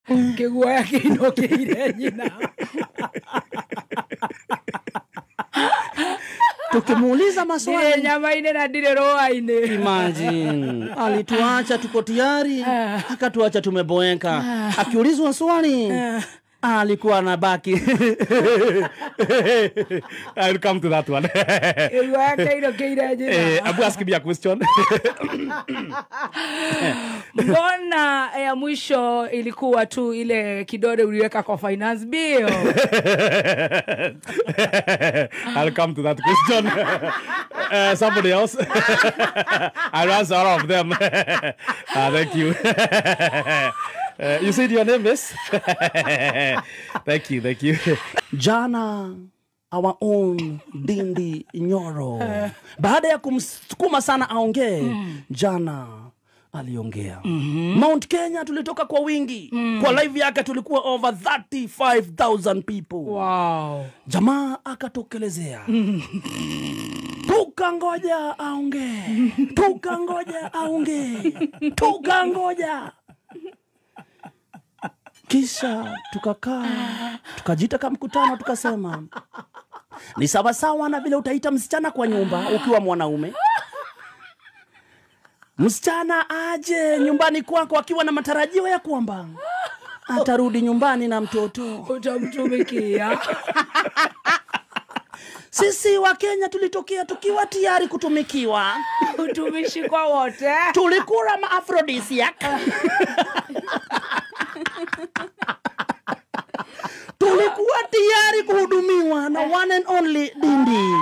Kĩguoya kĩinũkĩire nyina. Tukimuuliza maswali Ndirĩ nyama-inĩ na ndirĩ rũa-inĩ. Imagine, alituacha tuko tayari, akatuacha tumeboeka. Akiulizwa swali alikuwa anabaki. I'll come to that one. Kĩguoya kĩinũkĩire nyina. Abu, ask me a question. Mbona ya mwisho ilikuwa tu ile kidole uliweka kwa finance bill? I'll come to that question. Somebody else. I'll answer all of them. Thank you. You said your name is? Thank you, thank you. Jana our own Ndindi Nyoro, baada ya kumsukuma sana aongee, jana aliongea. Mount Kenya tulitoka kwa wingi. Kwa live yake tulikuwa over 35,000 people. Wow. Jamaa akatokelezea. Tukangoja aongee. Tukangoja aongee. Tukangoja. Kisha tukakaa, tukajiita kama mkutano, tukasema ni sawasawa na vile utaita msichana kwa nyumba ukiwa mwanaume. Msichana aje nyumbani kwako akiwa na matarajio ya kwamba atarudi nyumbani na mtoto. Utamtumikia. Sisi wa Kenya tulitokea tukiwa tayari kutumikiwa. Utumishi kwa wote. Tulikula ma-aphrodisiac. Tulikuwa tayari kuhudumiwa na one and only Ndindi.